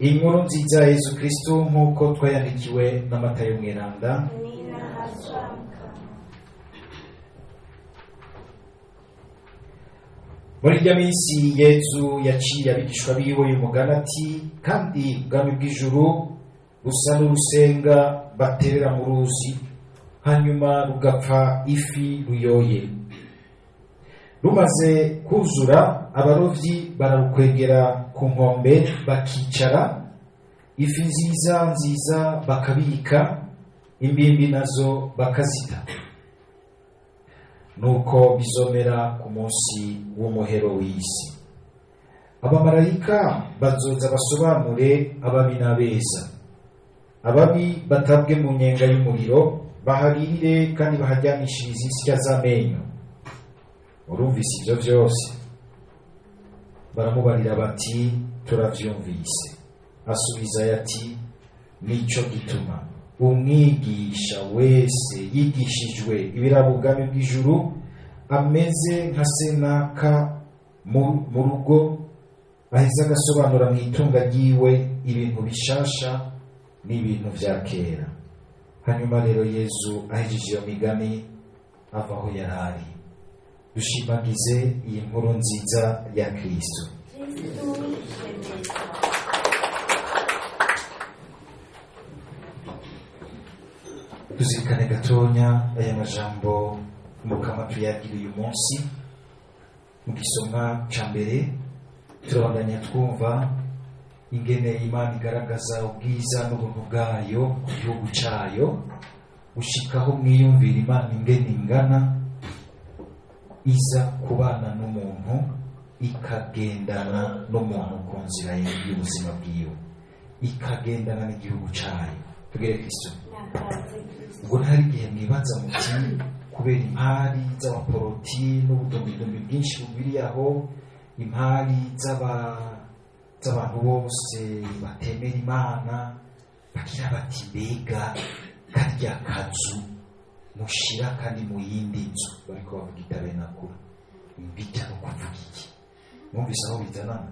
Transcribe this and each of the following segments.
Inkuru nziza ya Yezu Kristo nk'uko twayandikiwe na Matayo Mweranda. Muri irya minsi Yezu yaciye abigishwa biwe umugani ati: kandi ubwami bw'ijuru busa n'urusenga baterera mu ruzi, hanyuma rugapfa ifi ruyoye. Rumaze kuzura, abarovyi bararukwegera ku nkombe bakicara, ifi nziza nziza bakabika, imbimbi nazo bakazita. Nuko bizomera ku munsi w'umuhero w'isi. Abamarayika bazoza basobanure ababi n'abeza. Ababi batabwe mu nyenga y'umuriro, baharirire kandi bahajyanishirize insya z'amenyo. Urumvise ivyo vyose? Baramubarira bati: turavyumvise. Asubiza ati: nico gituma umwigisha wese yigishijwe ibiraba ubwami bw'ijuru ameze nka senaka mu rugo, aheza agasobanura mu itunga ryiwe ibintu bishasha n'ibintu vya kera. Hanyuma rero Yezu ahejeje iyo migani ava aho yarari. Dushimagize iyi nkuru nziza ya Kristo. Tuzirikane gatonya aya majambo Mukama tuyagira uyu munsi. Mu gisomwa ca mbere turabandanya twumva ingene Imana igaragaza ubwiza n'ubuntu bwayo ku gihugu cayo, gushikaho mwiyumvira Imana ingene ingana, iza kubana n'umuntu, ikagendana n'umuntu ku nzira y'ubuzima bwiwe, ikagendana n'igihugu cayo. Tugere Kristo. Ubwo ntari igihe mwibaza muti kubera impari z'abaporoti n'ubudombidombi bwinshi bubiri aho, impari z'abantu bose batemera Imana, bagira bati mbega karya kazu mushira kandi mu yindi nzu, bariko bavuga itabenakura, mbijya no kuvuga iki? Mwumvise aho bizanana?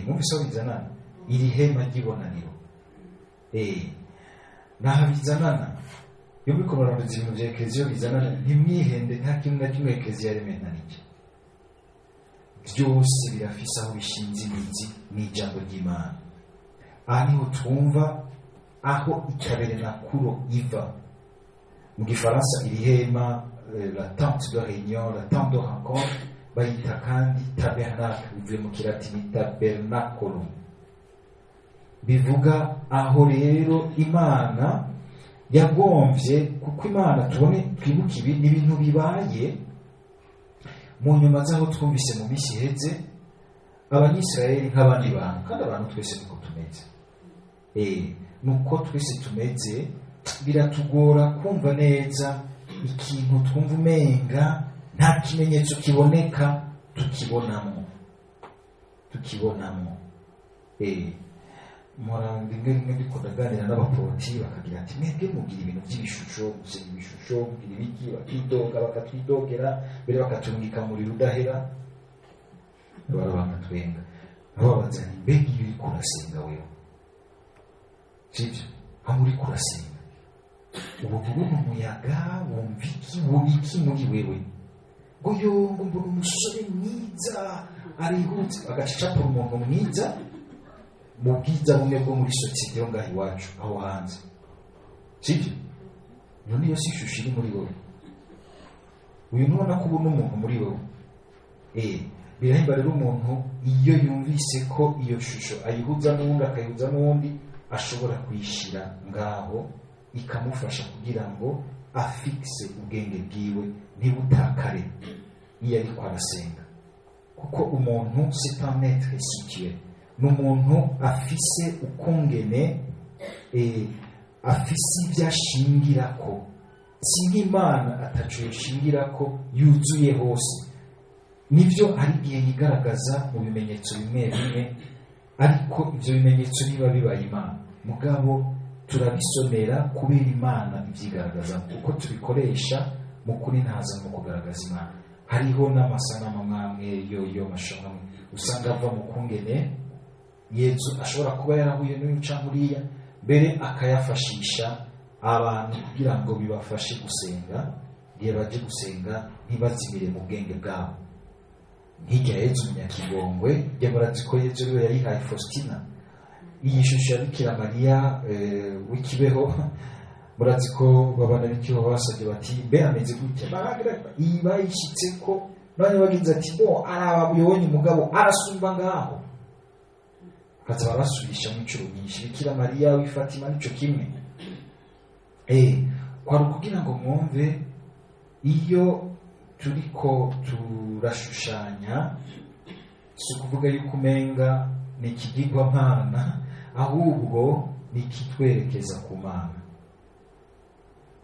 Mwumvise aho bizanana? Iri hema ry'ibonaniro. Naho bizanana. Iyo muriko murarondeza ibintu vya Ekleziya bizanana, ntimwihende, nta kintu na kimwe Ekleziya yaremenanije. Byose birafise aho bishinze imizi n'ijambo ry'Imana. Aha niho twumva aho itaberenakuro iva. Mu gifaransa iri hema, la tente de réunion, la tente de rencontre, bayita kandi tabernacle, bivuye mu kilatini tabernaculum. Bivuga aho rero Imana yagomvye, kuko Imana tubone twibuke ibi ni ibintu bibaye mu nyuma z'aho twumvise mu minsi iheze Abanyisirayeli nk'abandi bantu, kandi abantu twese niko tumeze. Nuko twese tumeze, biratugora kumva neza ikintu twumva umenga nta kimenyetso kiboneka tukibonamo. Mpora rimwe rimwe ndiko ndaganira n'abaporoti bakagira ati mwebwe mugira ibintu by'ibishusho, musenga ibishusho, mugira ibiki, bakidoga, bakatwidogera, mbere bakatungika muri rudahera, barabangatwenga. Aho babaza nti mbega iyo uriko urasenga wewe, sivyo? Aho uriko urasenga ubu ubona umuyaga, wumva iki, wumva iki muri wewe? Ngo yo, ngo mbona umusore mwiza arihutse, agacapura umuntu mwiza mu bwiza bumwe bwo muri societe yo ngaho iwacu aho hanze, sivyo? None iyo si ishusho iri muri wowe, uyu ntubona ko ubona umuntu muri wowe. Birahimba rero umuntu iyo yumvise ko iyo shusho ayihuza n'uwundi, akayihuza n'uwundi, ashobora kuyishira ngaho ikamufasha kugira ngo afixe ubwenge bwiwe ntibutakare iyo ariko arasenga. Kuko umuntu c'est un être situé, ni umuntu afise ukungene, afise ibyo ashingirako, si nk'Imana ataco yoshingirako, yuzuye hose. Nivyo hari igihe yigaragaza mu bimenyetso bimwe bimwe, ariko ivyo bimenyetso niba bibaye Imana, mugabo turabisonera kubera Imana ivyigaragaza, kuko tubikoresha mu kuri ntaza mu kugaragaza Imana. Hariho n'amasanamu amwe yo mashusho amwe usanga ava mu kungene Yezu ashobora kuba yarahuye n'uyu canke uriya, mbere akayafashisha abantu kugira ngo bibafashe gusenga, igihe baje gusenga ntibazimire mu bwenge bwabo. Nk'irya Yezu Munyakigongwe, njye murazi ko Yezu ariwe yayihaye Faustina. Iyi shusho ya Bikira Mariya w'ikibeho, murazi ko babana b'ikibeho basabye bati mbe ameze gutya, baragira iyi bayishyitse ko none bagenzi ati bo araba buyonye mugabo arasumba ngaho, bakaza barasubirisha mu incuro nyinshi. Bikira Mariya w'i Fatima nico kimwe. Kwari ukugira ngo mwumve iyo turiko turashushanya, si ukuvuga yuko umenga ni ikigirwamana, ahubwo ni ikitwerekeza ku Mana,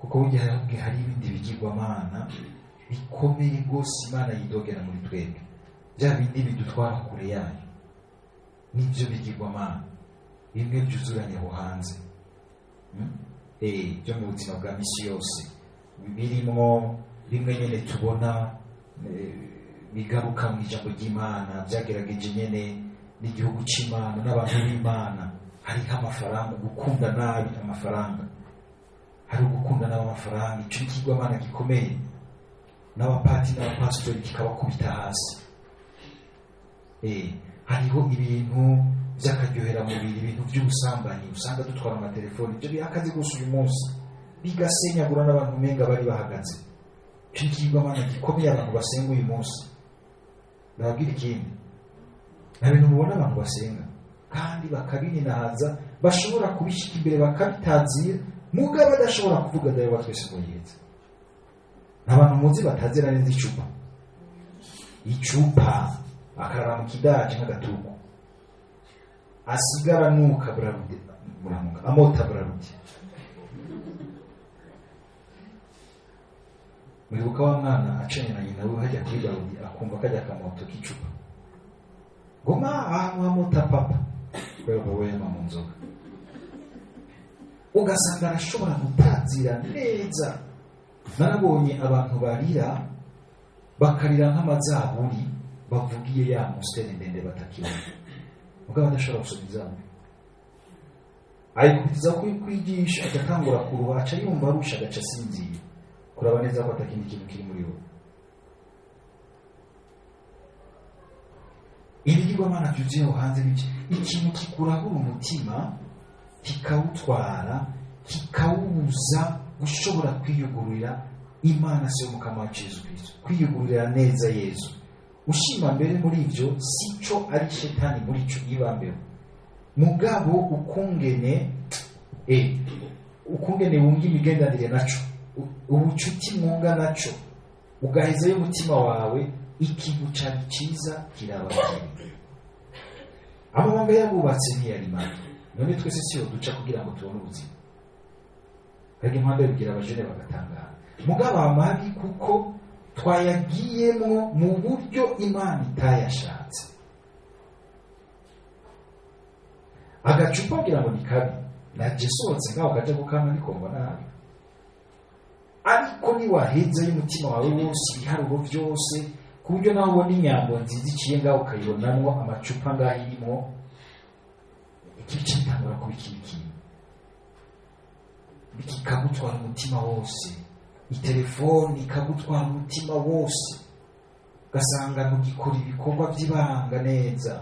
kuko burya hari ibindi bigirwamana bikomeye rwose Imana yidogera muri twebwe, bya bindi bidutwara kure yayo nibyo bigirwamana bimwe byuzuranye aho hanze, byo mu buzima bwa misi yose birimwo bimwe nyene tubona bigaruka mu ijambo ry'Imana, byagerageje nyene n'igihugu c'Imana n'abantu b'Imana. Hariho amafaranga, gukunda nabi amafaranga, hari ugukunda nabi amafaranga, ico kigwamana gikomeye n'abapati n'abapasitori kikabakubita hasi. Hariho ibintu by'akaryohera mubiri, ibintu by'ubusambanyi usanga dutwara amatelefoni, ibyo birakaze gusa uyu munsi bigasenyagura n'abantu umenga bari bahagaze. Ico kigwamana gikomeye abantu basenga uyu munsi. Ndababwira ikindi, nta bintu mubona abantu basenga kandi bakabininahaza, bashobora kubishyika imbere bakabitazira, mugabo badashobora kuvuga dawe wa twese ngo yeze. Nta bantu muzi batazira neza icupa, icupa akarara mu kidaje nk'agatuku, asigara nuka burarude, muramuka amota burarude. Mwibuka wa mwana acanye na nyina we hajya kuri Dawudi, akumva kajya akamoto k'icupa, goma ahantu hamota papa, kubera ko we yama mu nzoga, ugasanga arashobora gutazira neza. Narabonye abantu barira bakarira nk'amazaburi bavugiye ya musiteri ndende batakibona, mugabo adashobora gusoma izaburi, ayikubitiza kwigisha agatangura kuruha, aca yumva arusha agaca asinzira, kuraba neza ko atakindi kintu kiri muri we. Ibigirwamana byuzuye aho hanze, ikintu kikurahura umutima kikawutwara, kikawubuza gushobora kwiyugururira Imana se y'Umukama wacu Yezu Kristo, kwiyugururira neza Yezu. Ushima mbere muri ivyo sico ari shetani muri ico ibambeho, mugabo ukungene ukungene wunga imigenderanire naco, ubucuti mwunga naco, ugahezayo umutima wawe, ikintu cari ciza kirabakira. Amabanga yabubatse ntiyari mabi, none twese siyo duca kugira ngo tubone ubuzima. Ariko impande bigira abajene bagatangara, mugabo amabi kuko twayagiyemwo mu buryo Imana itayashatse. Agacupa kugira ngo ni kabi, naje sohotse ngaho kaja gukama nikomba nabi, ariko niwahezayo umutima wawe wose, ibiharuro vyose, ku buryo naho ubona inyambo nziza iciye ngaho ukayibonamwo amacupa ngaho irimwo, ikibi gitangura kuba ikindi kintu, kikagutwara umutima wose, itelefoni ikagutwara umutima wose, ugasanga ntugikora ibikorwa by'ibanga neza,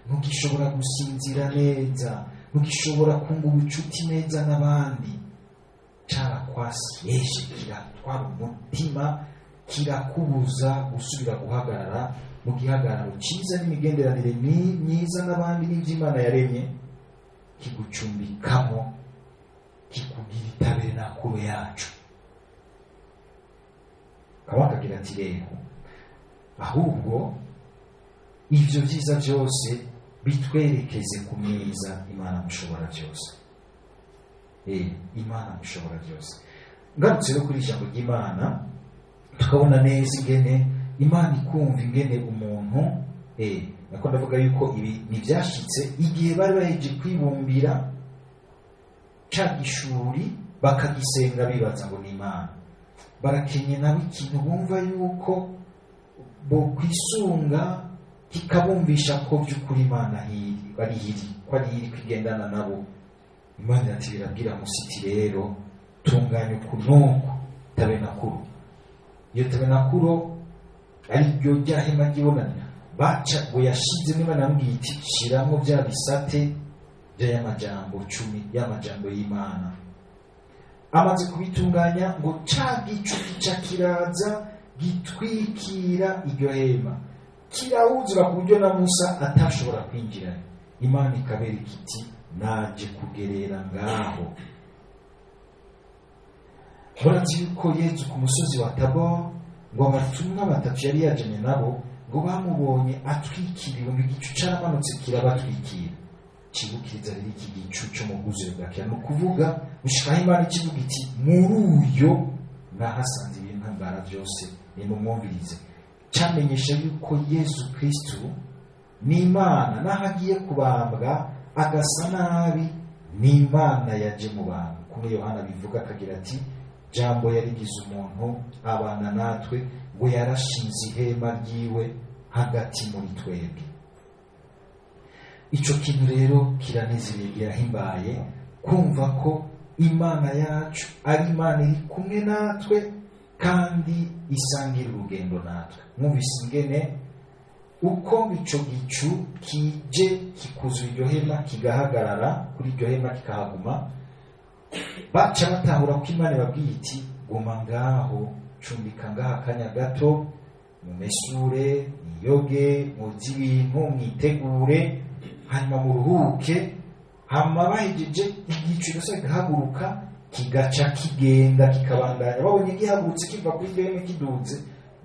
ntugishobora gusinzira neza, ntugishobora kunga ubucuti neza n'abandi. Carakwasyeje, kiratwara umutima, kirakubuza gusubira guhagarara mu gihagararo cyiza n'imigenderanire myiza n'abandi n'iby'Imana yaremye, kigucumbikamo, kikugira itabernakulo yacu. Kaba kagira ati rero ahubwo ivyo vyiza vyose bitwerekeze ku mwiza Imana mushobora byose. Imana mushobora byose. Ngarutse rero kuri ijambo ry'Imana, tukabona neza ingene Imana ikumva ingene umuntu, nako ndavuga yuko ibi ntibyashitse igihe bari baheje kwibumbira ca gishuri bakagisenga bibaza ngo ni Imana. Barakenye nabo ikintu bumva yuko bo kwisunga kikabumvisha ko by'ukuri Imana hiri, bari hiri ko ari iri kwigendana nabo. Imana irati birabwira Musa iti rero tunganya ukunuku tabenakuro. Iyo tabenakuro ari ryo rya hema ry'ibonaniro baca ngo yashizemo. Imana yamubwiye iti shiramo bya bisate by'ayamajambo 10 y'amajambo y'Imana. Amaze kubitunganya ngo ca gicu gica kiraza gitwikira iryo hema, kirawuzura ku buryo na Musa atashobora kwinjira. Imana ikabereka iti naje kugerera ngaho. Murazi yuko Yezu ku musozi wa Tabor ngo abatumwa batatu yari yajanye nabo ngo bamubonye atwikiriwe, ngo igicu caramanutse kirabatwikira. Cibukiriza rero iki gicu cyo mu bwuzure bwa kera, ni ukuvuga gushikaho Imana ikivuga iti muri uyo nahasanze ibintambara byose, nimumwumvirize. Camenyesha yuko Yezu Kristu ni Imana, naho agiye kubambwa agasa nabi, ni Imana yaje mu bantu. Kumwe Yohana bivuga akagira ati Jambo yarigize umuntu abana natwe, ngo yarashinze ihema ryiwe hagati muri twebwe. Ico kintu rero kiranezereye, kirahimbaye kumva ko Imana yacu ari Imana iri kumwe natwe kandi isangira urugendo natwe. Mwumvise ingene uko ico gicu kije kikuzura iryo hema, kigahagarara kuri iryo hema kikahaguma, baca batahura ko Imana ibabwiye iti guma ngaho, cumbika ngaha akanya gato, mumesure, mwiyoge, muzi ibintu, mwitegure, hanyuma muruhuke. Hama bahejeje igicu cyose kigahaguruka kigaca kigenda kikabandanya. Babonye gihagurutse kiva kuri iryo hema kiduze,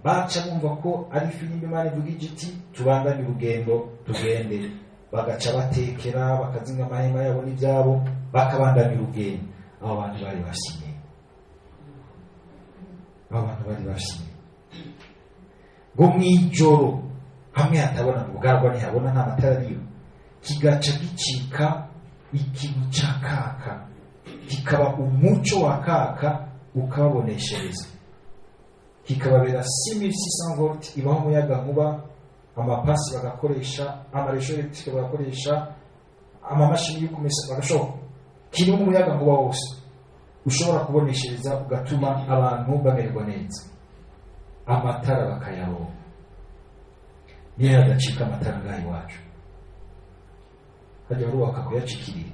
baca bumva ko ari filimbi Imana ivuga iti tubandanye urugendo tugende. Bagaca batekera, bakazinga amahema yabo n'ibyabo, bakabandanya urugendo. Abo bantu bari bashimye, abo bantu bari bashimye ngo mwijoro hamwe hatabona mu bwarwa ntihabona, nta matara ariyo, kigaca gicika ikintu ca kaka, kikaba umuco wa kaka ukababoneshereza, kikababera 6600 volt, ibaho umuyaga nkuba, amapasi bagakoresha, amaresho electrique bagakoresha, amamashini yo kumesa bagashobora, kirimo umuyaga nkuba wose ushobora kuboneshereza ugatuma abantu bamererwa neza, amatara bakayaronka. Niyo yadacika amatara ngaha iwacu hajya barubaka kuyacikirira,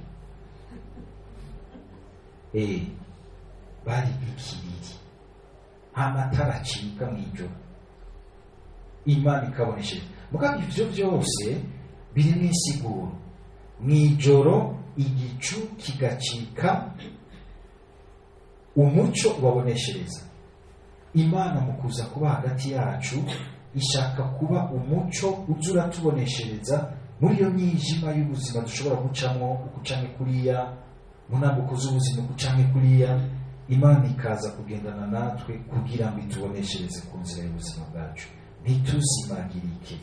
bari ikiriri, amatara acika mw'ijoro, Imana ikaboneshereza. Mugabo ivyo byose biri mw'isiguro, mw'ijoro igicu kigacika umuco ubaboneshereza. Imana mu kuza kuba hagati yacu ishaka kuba umuco uza uratuboneshereza muri iyo mwijima y'ubuzima dushobora gucamwo, ukucanke kuriya, mu ntambuko z'ubuzima ukucanke kuriya. Imana ikaza kugendana natwe kugira ngo ituboneshereze ku nzira y'ubuzima bwacu, ntituzimagirike.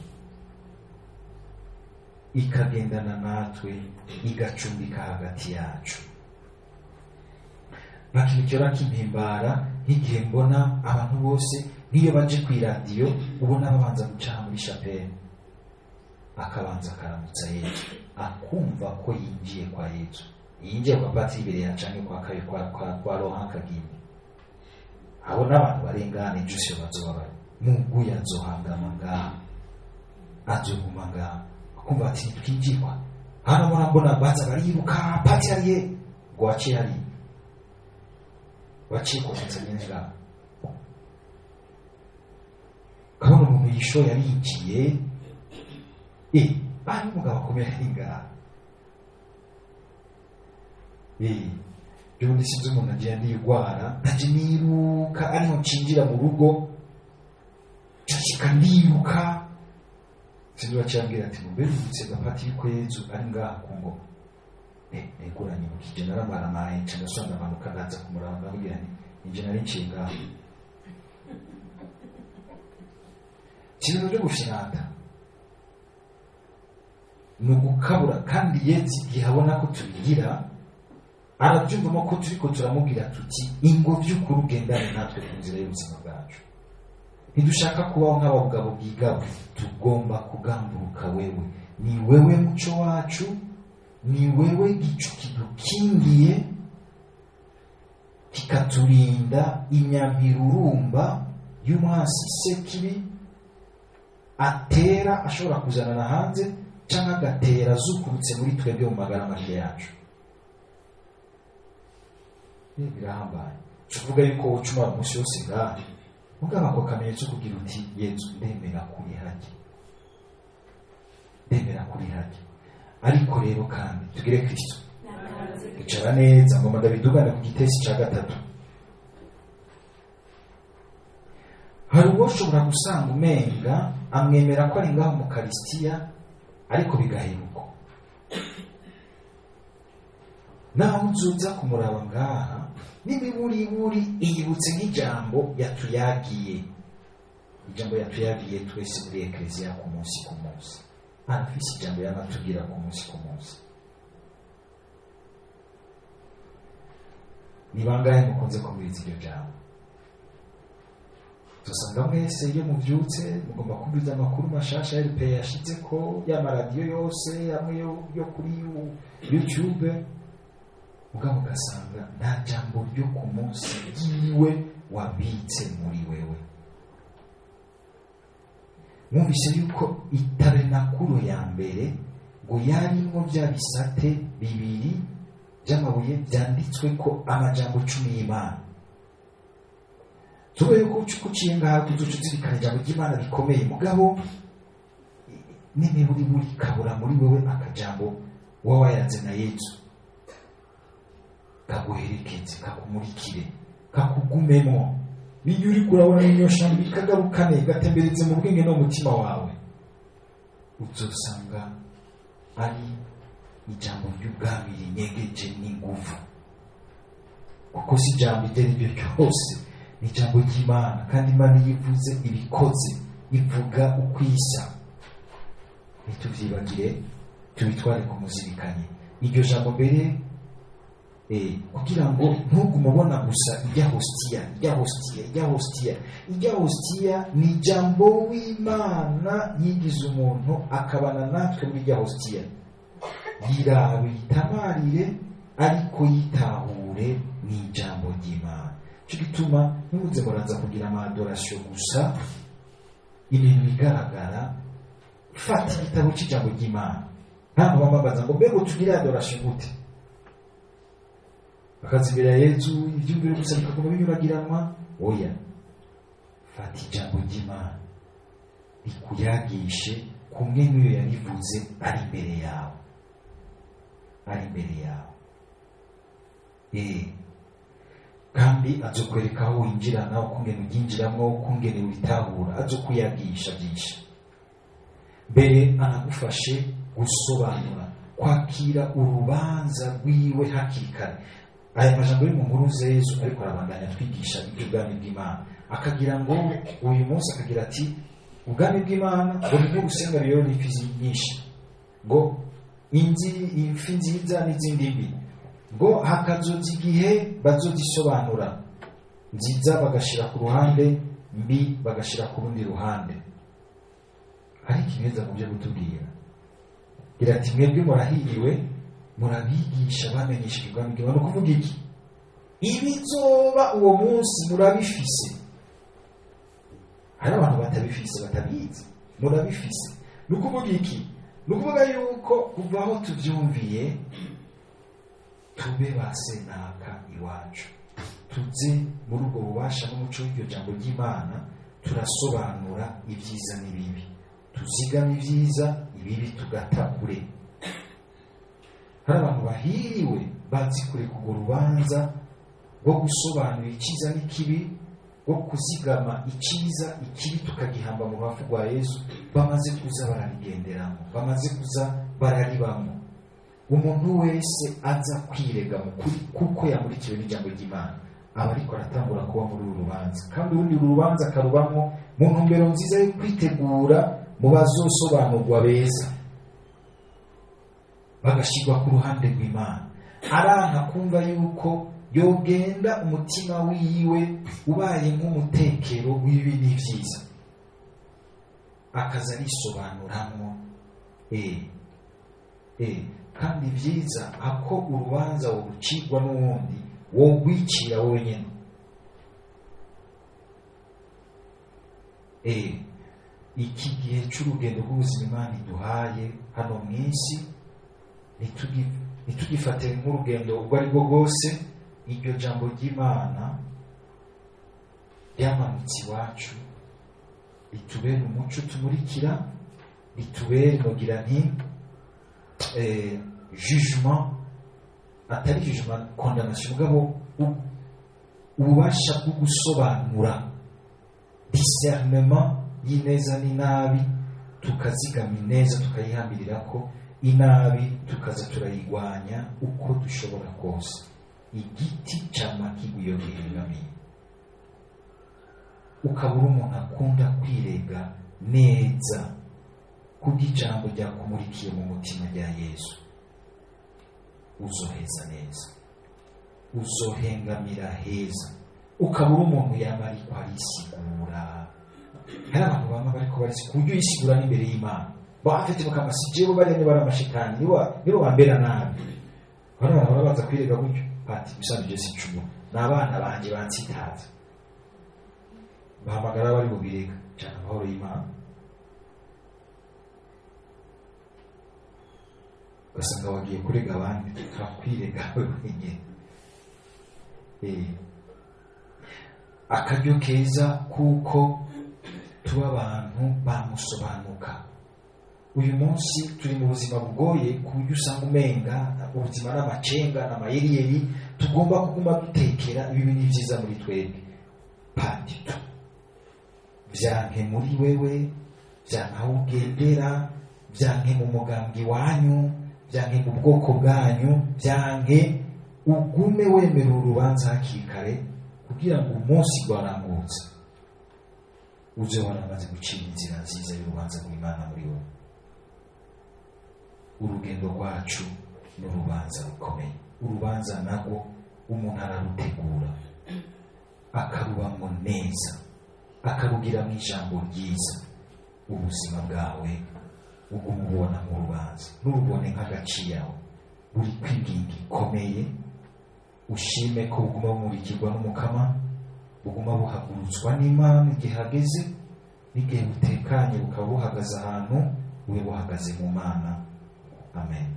Ikagendana natwe, igacumbika hagati yacu. Nta kimpimbara nk'igihe mbona abantu bose nk'iyo baje ku iradiyo ubona babanza guca muri chapelle, akabanza akaramutsa Yezu, akumva ko yinjiye kwa Yezu, yinjiye kwa Patiri Bereya canke kwa Kayo, kwa Laurent Kagimbi. Abo n'abantu barengana ejo siyo bazoba bari, Mungu yazohangama ngaha, azoguma ngaha, akumva ati ntitwinjirwa hano. Murambona baza bariruka, Patiri ariye ngo waciye hariya, waciye kwa Tanzania ngaha, kabona umuntu yishoye arinjiye, ari umugabo akomeye ari ngaha. Ubundi sinzi umuntu agiye ndigwara, naje niruka ariho ncinjira mu rugo, nshika ndiruka, sinzi bacambwira ati ngo mbere urutse gapati yuko Yezu ari ngaha ku ngoma. Neguranye mukije naramaramaye, nca ndasubira ndamanuka ndaza kumuraba, ndamubwira nti ninje nari nciye ngaha. Si ibintu byo gufyinata, ni ugukabura. Kandi Yezu igihe abona ko tubigira arabyumvamo ko turiko turamubwira tuti ingo by'ukuri ugendane natwe ku nzira y'ubuzima bwacu. Ntidushaka kubaho nk'abagabo bwigabo, tugomba kugamburuka wewe. Ni wewe muco wacu, ni wewe gicu kidukingiye kikaturinda imyampirurumba y'umwasi sekibi atera, ashobora kuzanana hanze canke agatera azukurutse muri twebwe mu magara make yacu. Birahambaye. Tuvuga yuko ucumara umunsi wose ngaha, mugabo ako kamenyetso kugira uti Yezu ndemera kuri hake, ndemera kuri hake. Ariko rero kandi tugire Kristo icara neza, ngoma ndabidugane ku gitesi ca gatatu. Hari uwo ushobora gusanga umenga amwemera ko ari ngaho mu Karisitiya, ariko bigaheruka naho uzoza kumuraba ngaha n'imiburiburi iyibutse nk'ijambo yatuyagiye, ijambo yatuyagiye twese muri Ekleziya ku munsi ku munsi. Arafise ijambo yanatubwira ku munsi ku munsi. Ni bangahe mukunze kumviriza iryo jambo? Dusanga mwese iyo muvyutse mugomba kumviriza amakuru mashasha RP yashizeko, y'amaradiyo yose amwe yo kuri YouTube, mugabo ugasanga nta jambo ryo ku munsi ryiwe wabitse muri wewe. Mwumvise yuko itabenakuro ya mbere ngo yarimwo bya bisate bibiri by'amabuye byanditswe ko amajambo 10 y'Imana. Tube yuko uciye ngaha tuzirikana ijambo ry'Imana rikomeye, mugabo n'imiburiburi kabura muri wewe akajambo wawayanze na Yezu kaguherekeze, kakumurikire, kakugumemo. Niyo uri kurabona n'inyoshambi kagarukane, gatembereze mu bwenge no mutima wawe, uzosanga ari ijambo ry'ubwami rinyegeje n'inguvu. Kuko si ijambo iryo ari ryo ryose, ni ijambo ry'Imana, kandi Imana iyo ivuze ibikoze, ivuga uko isa. Ntituvyibagire, tubitware ku muzirikanye iryo jambo mbere, kugira ngo ntugume ubona gusa ijya hostiya, ijya hostiya, ijya hostiya. Ijya hostiya ni ijambo w'Imana yigize umuntu akabana natwe muri ijya hostiya. Yirabe yitamarire, ariko yitahure ni ijambo ry'Imana. Cyo gituma ntimuze muraza kugira ama adoration gusa, ibintu bigaragara. Fata igitabo cy'ijambo ry'Imana. Ntabwo bambabaza ngo mbega tugire adoration gute, bakazibira Yezu ibyumviro gusa bikaguma binyuragiranwa. Oya, fata ijambo ry'Imana rikuyagishe kumwe n'iyo yarivuze ari imbere yawe, ari imbere yawe. Kandi azokwereka aho winjirana, ukungene uryinjiramwo, ukungene witahura, azokuyagisha byinshi. Mbere anagufashe gusobanura, kwakira urubanza rwiwe hakiri kare. Aya majambo yo mu nkuru za Yezu ariko arabandanya atwigisha iby'ubwami bw'Imana, akagira ngo uyu munsi akagira ati ubwami bw'Imana ngo ni nk'urusenga rero n'ifi nyinshi, ngo imfi nziza n'izindi mbi, ngo hakazoza igihe bazozisobanura, nziza bagashira ku ruhande, mbi bagashira ku rundi ruhande. Ariko ibeza mu byo gutubwira gira ati mwebwe murahiriwe, murabigisha bamenyesheje ubwami bw'Imana. Ni ukuvuga iki? Ibizoba uwo munsi murabifise. Hari abantu batabifise, batabizi, murabifise. Ni ukuvuga iki? Ni ukuvuga yuko kuva aho tuvyumviye tube ba senaka iwacu, tuze muri ubwo bubasha n'umuco w'iryo jambo ry'Imana, turasobanura ibyiza n'ibibi, tuzigama ibyiza, ibibi tugata kure. Hari abantu bahiriwe bazi kureka urwo rubanza rwo gusobanura icyiza n'ikibi, rwo kuzigama icyiza, ikibi tukagihamba mu rubavu rwa Yezu, bamaze kuza bararigenderamo, bamaze kuza bararibamo. Umuntu wese aza kwirega mu kuri kuko yamurikiwe n'ijambo ry'Imana, aba ariko aratangura kuba muri uru rubanza, kandi urundi rubanza akarubamo mu ntumbero nziza yo kwitegura mu bazosobanurwa beza, bagashyirwa ku ruhande rw'Imana. Aranka kumva yuko yogenda umutima wiwe ubaye nk'umutekero w'ibi n'ibyiza, akaza arisobanuramwo Kandi vyiza ako urubanza worucirwa n'uwundi wogwicira wowe nyene. Iki gihe c'urugendo rw'ubuzima Imana iduhaye hano mw'isi, ntitugifate nk'urugendo ubwo ari bwo bwose. Iryo jambo ry'Imana ryamanutse iwacu ritubere umuco tumurikira, ritubere nogira nti jugement, atari jugement condamnation, mugabo ububasha bwo gusobanura discernement y'ineza n'inabi, tukazigama ineza tukayihambirirako, inabi tukaza turayigwanya uko dushobora kose. Igiti c'amakigwi iyo gihengamiye, ukabura umuntu akunda kwirega neza kubw'ijambo ryakumurikiye mu mutima rya Yesu, uzoheza neza, uzohengamira heza. Ukabura umuntu yama ariko arisigura. Hari abantu bama bariko barisigura, ku buryo yisigura n'imbere y'Imana. Bafite mukamasi jewe bariya niba ari amashitani, nibo bambera nabi. Bano bantu baba baza kwirega gutyo, bati bisanzwe je sincumura, ni abana banje bansitaza. Bahamagara bari bubirega cyane amahoro y'Imana. Ugasanga bagiye kurega abandi, tukakwirega wenyine. Akaryo keza kuko tuba abantu bamusobanuka. Uyu munsi turi mu buzima bugoye ku buryo usanga umenga ubuzima n'amacenga n'amayeriyeri, tugomba kuguma dutekera ibibi n'ivyiza muri twebwe. Paditu vyanke muri wewe, vyanke aho ugendera, vyanke mu mugambi wanyu, vyanke mu bwoko bwanyu, vyanke ugume wemera urubanza hakiri kare kugira ngo umunsi gwarangutse uze waramaze gucira inzira nziza y'urubanza rw'Imana muri wowe. Urugendo rwacu ni urubanza rukomeye. Urubanza narwo umuntu ararutegura, akarubamwo neza, akarugira mu ijambo ryiza. Ubuzima bwawe uguma ubona nk'urubanza, nturubone nk'agaciyaho. Buri kwinginga ikomeye, ushime ko buguma bumurikirwa n'Umukama, buguma buhagurutswa n'Imana igihe hageze, n'igihe butekanye bukaba buhagaze ahantu, bube buhagaze mu Mana. Amen.